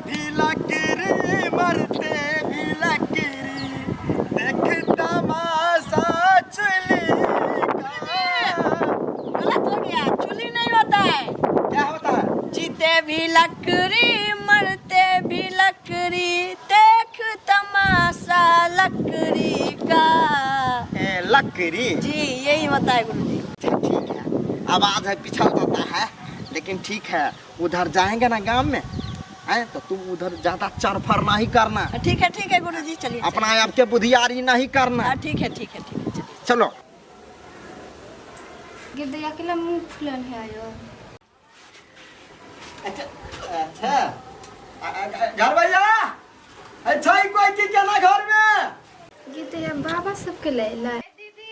भी लकड़ी मरते भी लकड़ी, देख तमाशा चुली का। गलत हो गया, चुली नहीं होता है। क्या होता है? जीते भी लकड़ी मरते भी लकड़ी, देख तमाशा लकड़ी का। ए, लकड़ी जी यही होता है गुरुजी। अच्छा, ठीक है, आवाज है पिछड़ जाता है लेकिन ठीक है। उधर जाएंगे ना गांव में हैं तो तुम उधर ज्यादा चरफर नहीं करना। ठीक है ठीक है गुरुजी, चलिए। अपना आप के बुधियारी नहीं करना। हाँ, ठीक है ठीक है ठीक है, चलिए। चलो। गिरदैया के ला मुंह फुलन है आयो। अच्छा अच्छा, घर भैया अच्छा ही कोई की केना घर में? गिरदैया बाबा सबके ले ला। दीदी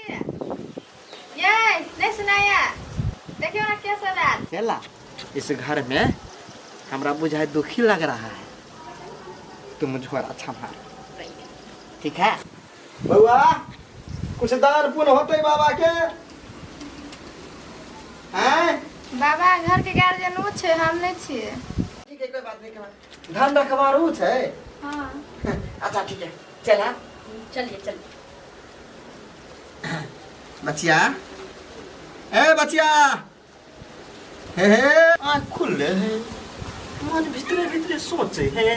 ये नहीं सुनाया, देखियो ना कैसा आयल। चला इस घर में हमरा बुझाए दुखी लग रहा है, तुम मुझको अच्छा मार। ठीक है बउआ, कुछ दान पुण्य होते बाबा के हैं? बाबा घर के गार्जियन उ छै, हम नहीं छियै। ठीक है, कोई बात नहीं, कोई धन रखवारू छै। हाँ। अच्छा ठीक है, चला। चलिए चलिए। बचिया, ए बचिया, हे हे, आँख खुलले है, मन भीतरे भीतरे सोचे है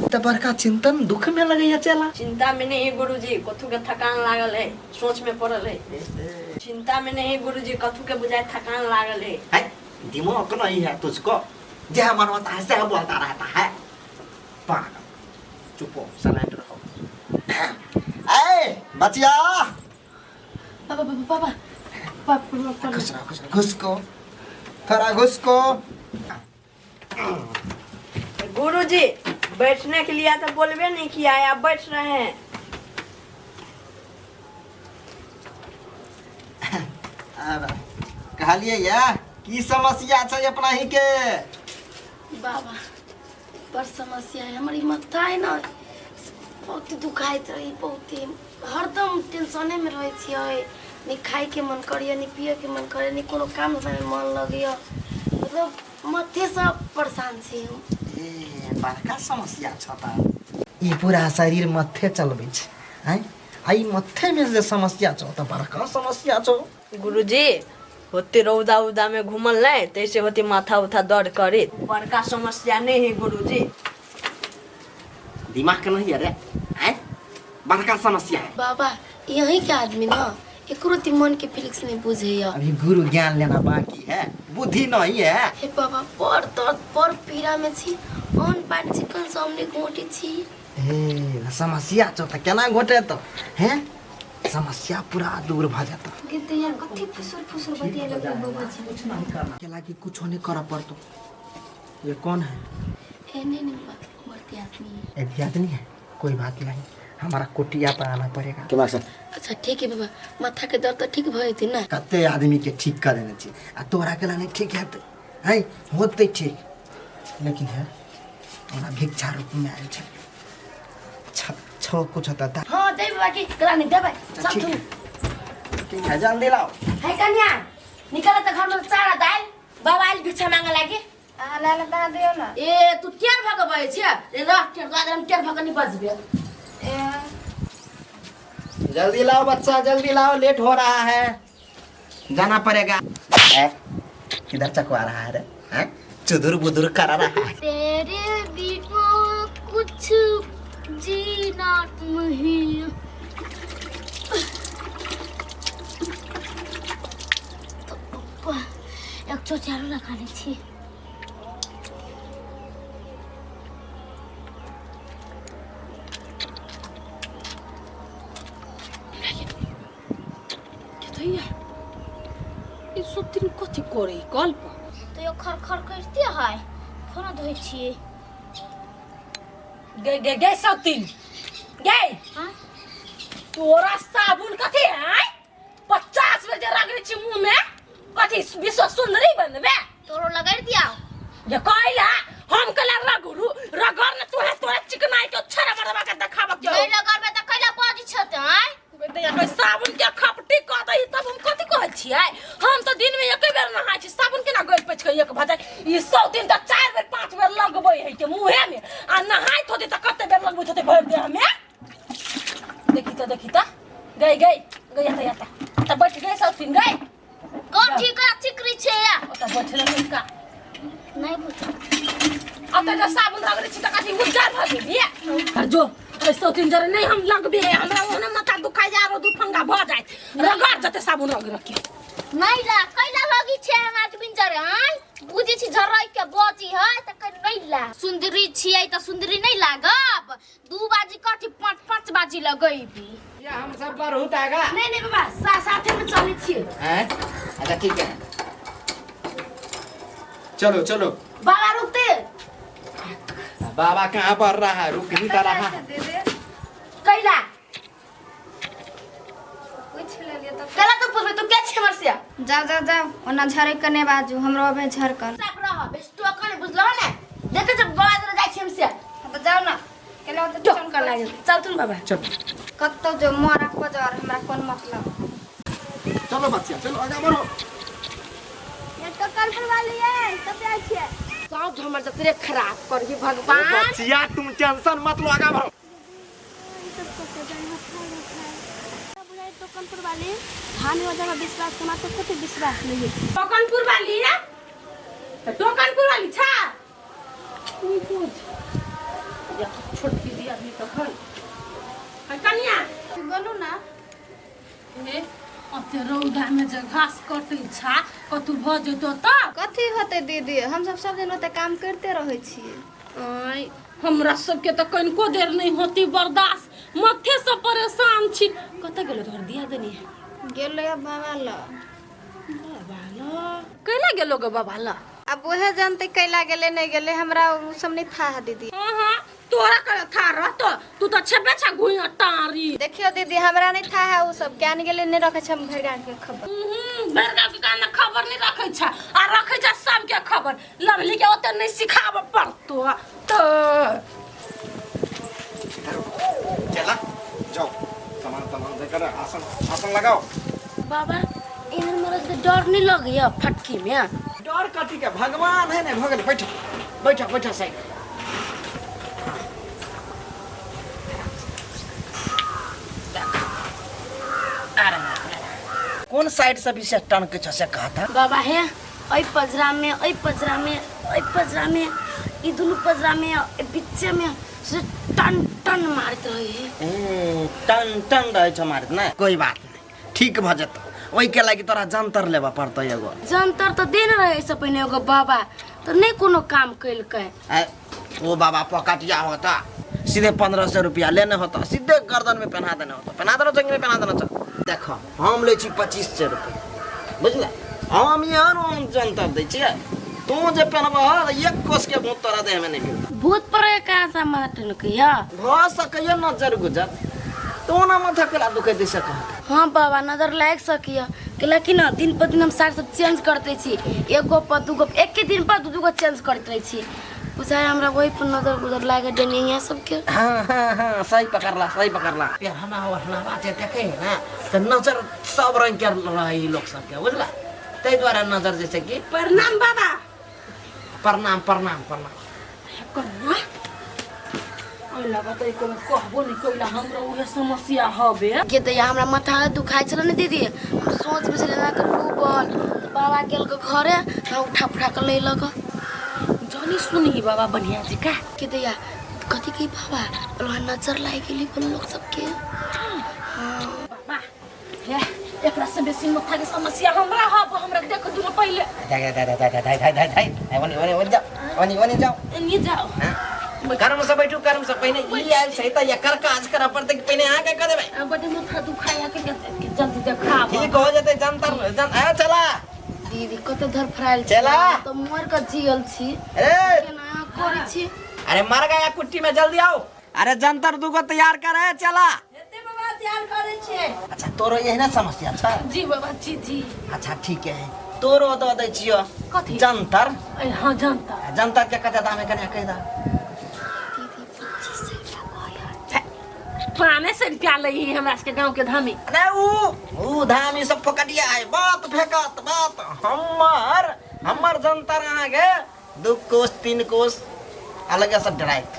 त बड़का चिंतन दुख में लगैया। चला। चिंता में नहीं गुरुजी, कथू के थकान लागल है, सोच में पड़ल है। चिंता में नहीं गुरुजी, कथू के बुझाए थकान लागल है। है दिमाग नहीं है तुझको, जह मन होता है सह बोलता रहता है, पागल। चुप हो, साइलेंट रहो। ए बचिया। बाबा बाबा बाबा बाबा बाबा। खुश रहो, खुश रहो, घुसको थोड़ा घुसको। गुरुजी बैठने के लिए तो बोलबे नहीं किया है, आप बैठ रहे हैं। अब कहलिए या की समस्या छै अपना ही के? बाबा बड़ समस्या है, हमर ई माथा है ना बहुत दुखाइत रही, बहुत हरदम टेंशने में रहै छियै। नहीं खाए के मन करैया, नहीं पिए के मन करैया, नहीं कोनो काम में मन लगैया, मतलब माथे से परेशान छी हम। ए बड़का समस्या छ त ई पूरा शरीर मथे चलबै छै हैं, आ ई मथे में जे समस्या छौ त बड़का समस्या छौ। गुरुजी होते रौदा उदा में घूमल नहीं तैसे होते माथा उथा दर्द करे, बड़का समस्या नहीं है गुरुजी। दिमाग नहीं है रे हैं, बड़का समस्या है। बाबा यही के आदमी ना एकरो ती मन के फीलिंग्स नहीं बुझैया। अभी गुरु ज्ञान लेना बाकी है, बुद्धि नहीं है। हे बाबा बड़ दर्द बड़ पीड़ा में छी, अन्न पानि चिकन से हम नहीं घोटे छी। ए समस्या छौ त केना घोटे त हैं, समस्या पूरा दूर भ जेतौ। गिरदैया कथी फुसुर फुसुर बतिया लगलै बाबा जी? कुछ नहीं करना, केला कि कुछ नहीं करऽ पड़तो। ये कौन है? ए नहीं नहीं मरते आदमी है। एक आदमी है, कोई बात नहीं, हमारा कुटिया पर आना पड़ेगा। अच्छा ठीक है बाबा, माथा के दर्द तो ठीक भऽ जेतै ना? कते आदमी के ठीक कर देने छी आ तोरा के नहीं ठीक हेतै है, होतै ठीक, लेकिन है ओना भिक्षा रूप में आयल छै, छो कुछ होता। हाँ दे बाबा की गला नहीं देबै सब। ठीक तू है ठीक है, जल्दी लाओ। है कन्या निकल त घर में चारा दाल, बाबा आयल भिक्षा मांगे लागी। अहाँ लाला दाना दियौ ना। ए तू टेर भऽ के बजै छियै? ए रह टेर दुआरे हम टेर भऽ के नहीं बजबे। ए जल्दी लाओ बच्चा, जल्दी लाओ, लेट हो रहा है, जाना पड़ेगा। ए, किधर चकवा रहा है रे हैं? चुदुर बुदुर करा रहा है। तेरे बिना कुछ जीना नहीं। एक चोचारो लगा लै छी। ई सुतिन कथी करे कल पर? तो यो खर खर करते है, फोन धोइ छियै। गे गे गे सौतिन गे। हाँ? तोरा साबुन कथी है 50 बेर जे रगड़ै छी मुँह में, कथी विश्व सुंदरी बनबे? तोरो लगड़ दिया। जे कैला हम कैला रगड़ू रगड़ ने तोहे तोरा चिकनाई के छड़ा मरवा के देखाबक के। नहीं लगड़बे त कैला बाजी छते आय? दैया कोई साबुन के खपटी कऽ दही तब हम कथी कहै छियै? हम तऽ दिन में एके बेर नहाय छी, साबुन केना गलि पैच के एक भऽ जाय? ई 100 दिन तऽ 4 बेर 5 बेर लगबै है के। के मुँहे में आ नहाइत होते त कते बेर लगबैत होते भरि देह में। देखी त, देखी त, गई गई गई, आता आता त बैठ गई सब दिन गई। कथी का चिकरी छै या? ओतऽ बैठल रहै का नहीं बुझ। अतऽ जे साबुन रगड़ै छी त कथी उज्जर भऽ गेली? आ जो ऐसो तीन जरे नहीं हम लगबे, हमरा ओहने माथा दुखाइ जा आरो दू फंगा भऽ जाइत रगड़ जते साबुन रगड़ के। नहीं ला कैला लगी छै हमरा के बिन जरे आय बुझी छी झरई के बची है त के नहीं ला। सुंदरी छियै त सुंदरी नहीं लागब, 2 बाजी कथी 5-5 बाजी लगैबी। या हम सब पर होता है का? नहीं नहीं बाबा, साथे में चलै छियै। हैं? अच्छा ठीक है, चलो चलो। बाबा रुकते। बाबा कहाँ पर रहा है? रुक नहीं रहा। कैला पूछ लेलियै तऽ। कैला तो पूछबे तू के छै हमर से? जाओ जाओ जाओ, ओना झरक के नहि बाजू, हमरो अबे झरकल। साफ रह बेस तू अकन बुझलहो ने, देखे जब बाबा जरा जाइ छी हम से। हाँ तऽ जाओ ना, केला ओते टोकन लागल। चल तुन बाबा। चल कतौ जो मरा खोजर, हमरा कोन मतलब। चलो बच्चा चलो आगे बढ़ो। ये तो कल करवा लिए कते आइ छियै? सब हमर जतरे खराब करही भगवान। बच्चिया तुम टेंशन मत लो, आगे बढ़ो। टोकनपुर वाली धान हो जगह विश्वास करना तो कते विश्वास नहीं है। टोकनपुर वाली ना? तो टोकनपुर वाली छा नहीं पूछ या छोटकी दी आदमी तो है है कनिया बोलू ना। ए अते रौदा में जे घास कटै छा कतू भ जेतो तब कथी होते दीदी? हम सब सब दिन ओते काम करते रहै छियै। आय हमरा सबके तऽ कनिको देर नहीं होती बर्दाश्त, माथे से परेशान छी। कतऽ गेलो तोहर दिया देनी? गेलै बाबा ल। बाबा ल कैला गेलो गे बाबा ल? अब उहे जानते कैला गेलै नहीं गेलै, हमरा उ सब नहीं था है दीदी। हाँ हाँ तोरा कर था रहतो, तू तो छेबे छा घुइया टारी। देखियो दीदी हमरा नहीं था है उ सब, ज्ञान गेलै नहीं रखै छै हम भरि गाँव के खबर। भरि गाँव के कान खबर नहीं रखै छै आ रखै छै सबके खबर। लवली के ओते नहीं सिखाबऽ पड़तो तो। चला जाओ सामान सामान देकर आसन आसन लगाओ। बाबा एहन मरद के डर नहीं लगैया फटकी में? डर कथी के, भगवान है ने। भगल बैठो बैठो बैठो साइड। कौन साइड से विशेष टन के से कहता? बाबा हे ऐ पजरा में, ऐ पजरा में, ऐ पजरा में, ई दुनू पजरा में बीचे में से टन टन मारत रहे है। टन टन रहे छ मारत ना, कोई बात नहीं, ठीक भ जतो। ओई के लागि तोरा जंतर लेबा पड़तो एगो। जंतर तो देने रहे से पहिने एगो बाबा, तो नहीं कोनो काम कइलकै। ओ बाबा पकटिया होता, सीधे 1500 रुपया लेने होता, सीधे गर्दन में पहना देने होता, पहना देना चाहिए, पहना देना चाहिए। देखो हम लै छी 2500 रुपया, बुझला? हम यहाँ हम जंतर दै छियै, तू जे पहनबह एक कोस के भूत तोरा देह में नहीं मिलत। भूत पर का सा माटन के या भ सकैया नजर गुजर, तू ना माथा केला दुखै दे सक। हाँ बाबा नजर लाग सकिया कि ना, दिन पर दिन हम सार सब चेंज करते छी, एगो पर दूगो, एक दिन पर दू दूगो चेंज करते रहे छी। बुझाय हमरा वही पर नजर गुजर लागे डनिया सबके। हाँ हाँ हाँ सही पकड़ला, सही पकड़ला। हमा ओढ़ना बात देखे ना तो नजर सब रंग के रहे लोग सबके, बुझला? ताहि दुआरे नजर जैसे कि। प्रणाम बाबा। प्रणाम प्रणाम प्रणाम। कन्या ओइला बताई कोनो कहबो नहीं कोइला, हमरा उहे समस्या हबे के त हमरा माथा दुखाइ छल ने दीदी, हम सोच में छले ना के डूबल त बाबा गेल के घरे त उठा फुटा के लैलक। जानी सुनी बाबा बढ़िया जी का के दैया कथी के बाबा बोलो नजर लाग गेली बोल लोग सबके। हां बाबा हे एकरा से बेसी माथा के समस्या हमरा हब, हमरा देख दुनो पहिले। दाई दाई दाई दाई दाई दाई दाई ओनी ओनी ओनी जाओ, ओनी ओनी जाओ, एनी जाओ। कर्म से बैठू, कर्म से पहिने ई आयल छै त एकर काज करऽ पड़तै कि पहिने अहाँ के कऽ देबै? बड्ड माथा दुखाया के जल्दी देखाब। ठीक हो जेतै जंतर जन। ए चला दीदी कत धरफरायल छी चला। त मर के जियल छी। ए केना करै छी? अरे मर गया कुट्टी में, जल्दी आओ। अरे जंतर दूगो तैयार कर है, चला। एते बाबा तैयार करै छियै। अच्छा तोरो यही ना समस्या छ? जी बाबा जी जी। अच्छा ठीक है, तोरो दऽ दै छियो कथी? जंतर। ए हां जंतर। जंतर के कते दाम है कने कहि दा? दीदी 2500 रुपया। 500 रुपया लई हमरा सबके गांव के धामी। अरे ऊ धामी सब फोकटिया है, बात फेकत बात। हमर हमर जंतर अहाँ के 2 कोस 3 कोस अलगे से डराइत।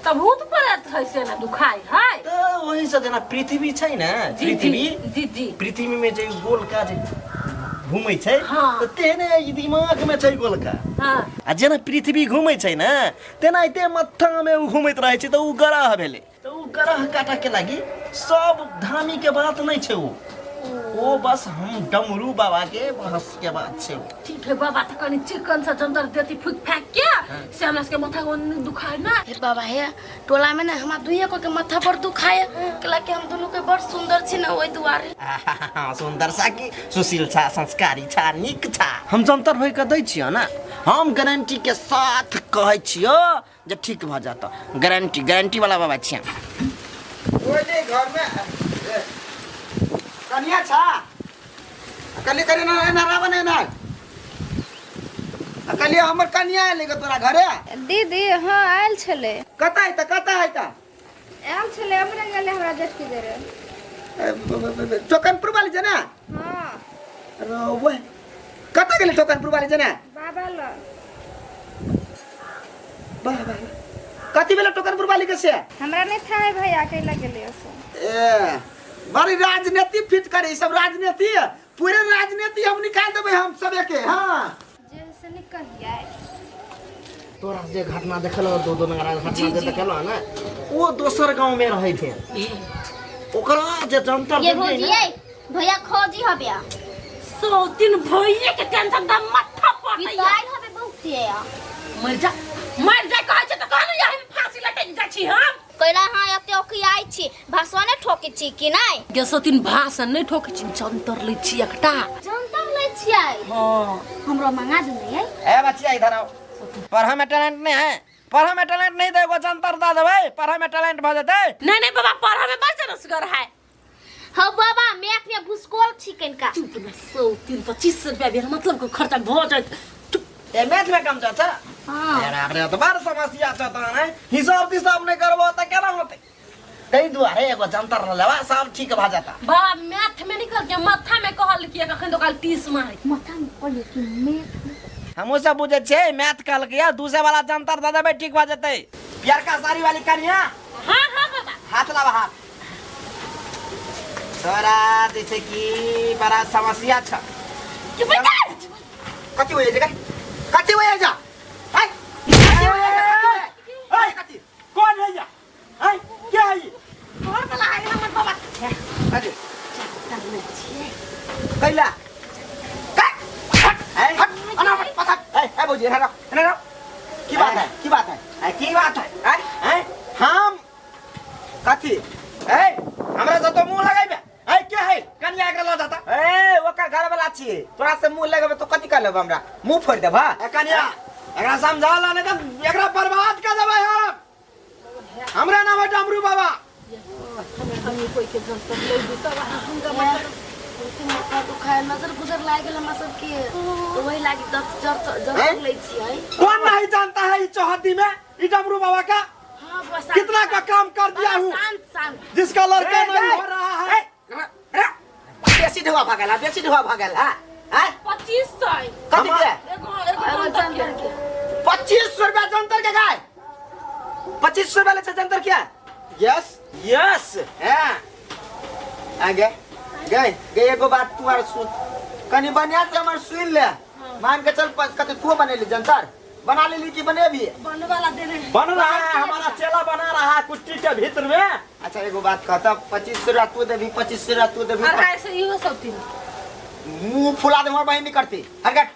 तऽ भूत प्रेत है से ना दुखाय है। तऽ ओही से जेना पृथ्वी छै ने, जी पृथ्वी, जी जी जी। पृथ्वी में जे गोलका जे घूमै छै, हाँ। तऽ तेहने ई दिमाग में छै गोलका। हाँ। आ जेना पृथ्वी घूमै छै ने तेनाहिते माथा में उ घूमैत रहै छै, तऽ उ ग्रह भेलै। तऽ उ ग्रह काटऽ के लागी सब धामी के बात नहीं छै, उ ओ बस हम डमरू बाबा के बहस के बात छै। ठीक है बाबा, तऽ कनि चिकन से जंतर देती फूक फाक के, से हमरा सबके माथा ओन दुखाय ना। हे बाबा, हे टोला में ना हमरा दुइये को के माथा पर दुखाय, कला के हम दुनू के बड़ सुंदर छी ना, ओहि दुआरे। आहा, सुंदर सा की सुशील छा, संस्कारी छा, नीक छा। हम जंतर होय के दै छियो ना, हम गारंटी के साथ कहै छियो जे ठीक भऽ जात। गारंटी, गारंटी वाला बाबा छियै। ओए घर में कनिया छा, कली करे ना ना राव ना ना कली हमर कनिया आयल के तोरा घरे? दीदी हाँ आयल छलै। कता है त, कता है त? आयल छलै हमरे गेलै हमरा जेठकी जरे। टोकनपुर वाली जना? हाँ। अरे ओए कता गेलै टोकनपुर वाली जना? बाबा ल। बाबा कति बेला टोकनपुर वाली के से? हमरा नहीं था है भैया, अकेला गेलै से। ए बड़ी राजनीति फिट करे ई सब राजनीति, पूरे राजनीति हम निकाल देबै हम सब एके। हाँ जे से नहीं कहिया तोरा जे घटना देखल दो दो नगरा घटना जे देखल ना, वो दोसर गांव में रहे थे, ओकरा जे जंतर ये देलियै भौजी ने, ये भैया खोजी हबे सौ दिन भैया के टेंशन दा माथा पटैया। बिताइल हबे बहुते। मर जा मर जा कहै छै तऽ कहने यही फांसी लटकि जाइ छी हम। कैला हाँ एते ओकियाइ छी, भाषणे ठोकै छी कि नहि? गे सौ दिन भाषण नहि ठोकै छी, जंतर लै छी एकटा। जंतर लै छियै? हाँ। हमरो मंगा दे ने। ए बच्चिया इधर आओ, पढ़ा में टैलेंट नहीं है, पढ़ा में टैलेंट नहीं देबो जंतर दा देबै, पढ़ा में टैलेंट भ जेतै। नहीं नहीं बाबा, पढ़ा में बड़ जनसगर है। हौ बाबा, मैथ में भूसकोल छी कनिका। चुप ना, 103 25 रुपया भेल मतलब के खर्चा भ जाइत। चुप। ए मैथ में कम छ? हाँ। अरे बाप रे, तो बड़ समस्या छ तहन है, हिसाब तिसाब नहीं करबो त केना होतै? ताहि दुआरे एगो जंतर ल लेबा, सब ठीक भ जाता। बाबा मैथ में निकल के माथा में कहल कि अखन तो काल 30 मार। माथा में कहलिए कि मैथ में। हमहूँ सब बुझै छियै मैथ कहलकै या दूसरे वाला जंतर दऽ देबै ठीक भऽ जेतै। पियरका साड़ी वाली कनिया। हाँ हाँ बाबा। हाथ लाबा हाथ। तोरा जैसे कि बड़ा समस्या छ। कि बेटा कथी होइए जे कथी होइए जा? हाय कथी होइए जा? हाय कथी कौन है या? हाय क्या है ये? तोहर वाला है हमर बाबा। कथी कैला हट हट अना पता ए ए भौजी एना रहो, एना रहो। की बात है, की बात है, ए, की बात है? ए ए हम कथी? ए हमरा से तो मुंह लगाइबे। ए क्या है कनिया के ल जाता? ए ओकर घर वाला छी, तोरा से मुंह लगेबे तो कथी कर लेब, हमरा मुंह फोड़ देब? ए कनिया एकरा समझा ला नहीं तो एकरा बर्बाद कर देबै हम। हमरा नाम है डमरू बाबा। हम कोई के जंतर ले दू तब हम माथा दुखाय, नजर गुजर लागि गेल हमरा सबके, तो वही लागि दस जर जर लै छियै। कौन नहीं जानता है इस चौहद्दी में ई डमरू बाबा का? हाँ बस कितना का काम कर दिया हूँ, शांत शांत। जिसका लड़का नहीं हो रहा है। बेसी ढुआ भगल है, बेसी ढुआ भगल है। हैं 2500 कथी के? एगो एगो जंतर के 2500 रुपया जंतर के गाय, 2500 रुपया ले जंतर क्या? Yes yes. हाँ आगे गए गए। एगो बात तू आर सुन, कनी बढ़िया से हमर सुन ले। मान के चल कते तू बनेली जंतर, बना लेली कि बनेबी? बनवाला देने है। बन रहा है, हमारा चेला बना रहा है कुट्टी के भीतर में। अच्छा एगो बात कहता, 2500 रुपया तू देबी, 2500 रुपया तू देबी। 250 इहो सब तीन। मुंह फुला दे हमर बहिन नहीं करती। हरकत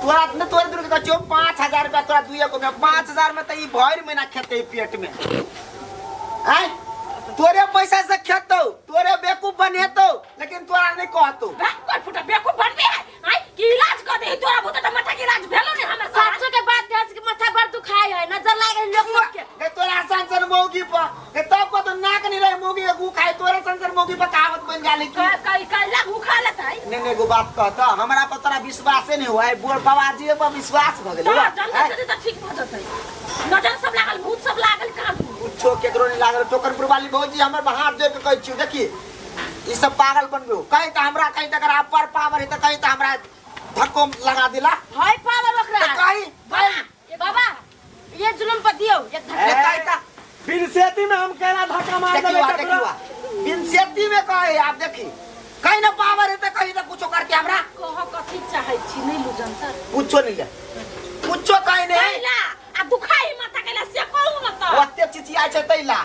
तोरा ने तोरे दूर के कहछियो 5000 रुपया तोरा दुइये को में 5000 में त ई भरि महीना खेतै पेट में। आय तोरे पैसा से खेतौ, तोरे बेवकूफ बनेतौ, लेकिन तोरा नहीं कहतौ। कोई फुटा बेवकूफ बनबे है आय कि इलाज कर दे तोरा भूत त माथा के इलाज भेलो ने हमरा साचो के बात है कि माथा बड़ दुखाय है, नजर लाग गेल लोग सबके। गे तोरा संसर मौगी पर गे तब को तो नाक नहीं रहे मौगी के गू खाए, तोरे संसर मौगी पर कहावत बन जाली की। कई कई लाख भूखा लेतै। ने ने एगो बात कहता, हमरा पर तोरा विश्वासे नहीं हुआ है, बोल बाबाजी पर विश्वास भ गेल। तो जंतर दे त ठीक भ जतै। नजर सब लागल, भूत सब लागल कहाँ? कुछो केकरो नहीं लागल। टोकनपुर वाली भौजी हमर हाथ जोड़ के कहै छियौ, देखी ई सब पागल बनबो, कहीं त हमरा कहीं त अगर पर पावर है त कहीं त हमरा धक्को लगा दिला है पावर ओकरा। त कहीं बाबा ये जुलम पर दियौ एक धक्का। एता एता बिनसेती में हम केना धक्का मार देखियो देबै आ, ककरो? देखियो आ। बिनसेती में कहे आप देखी कहीं ना पावर है तो कहीं ना कुछो करके हमरा कह कथी चाहै छी नहीं लू जंतर कुछो नहीं है कुछो कहीं नहीं कैला आ दुखाई माथा कैला से कहू न त ओते चिचिया छै तैला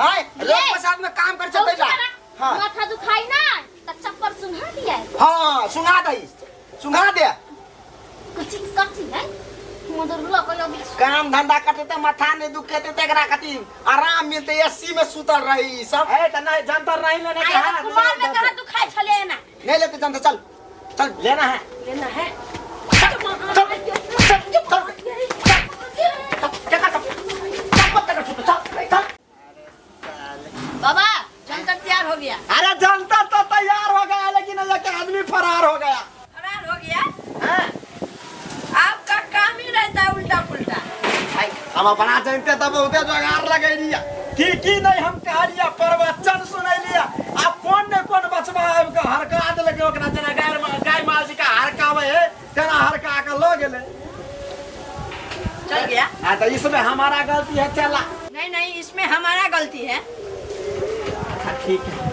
आय लोग प्रसाद में काम कर छै तैला हां माथा दुखाई ना त चप्पल सुंघा दिया हां सुंघा दई सुंघा दे कुछ कथी है मदर लग लगी काम धंधा करते त माथा नहीं दुखे ते एकरा खातिर आराम मिलते एसी में सुतल रही ई सब ए त नहीं जंतर नहीं लेने के आया है कुमार में कहाँ दुखाई छले ना नहीं लेते जनता चल चल लेना है लेना है चल चल चल चल चल चल चल चल बाबा जंतर तैयार हो गया। अरे जनता तो तैयार हो गया लेकिन एक आदमी फरार हो गया। फरार हो गया? हाँ? आपका काम ही रहता है उल्टा पुल्टा। भाई, हम अपना जानते तो बहुते जोगार लगे लिया ठीक ही नहीं हम कह लिया प्रवचन सुनै लिया आ कौन ने कौन बचवा आबि के हरका देलक ओकरा जेना गाय गाय माल जी का हरकावे है तेना हरका के ल गेलै। चल गया। हाँ तो इसमें हमारा गलती है चला। नहीं नहीं इसमें हमारा गलती है। अच्छा ठीक है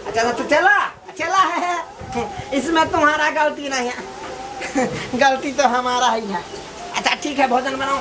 अच्छा तो चला चला है इसमें तुम्हारा गलती नहीं है गलती तो हमारा ही है। अच्छा ठीक है भोजन बनाओ।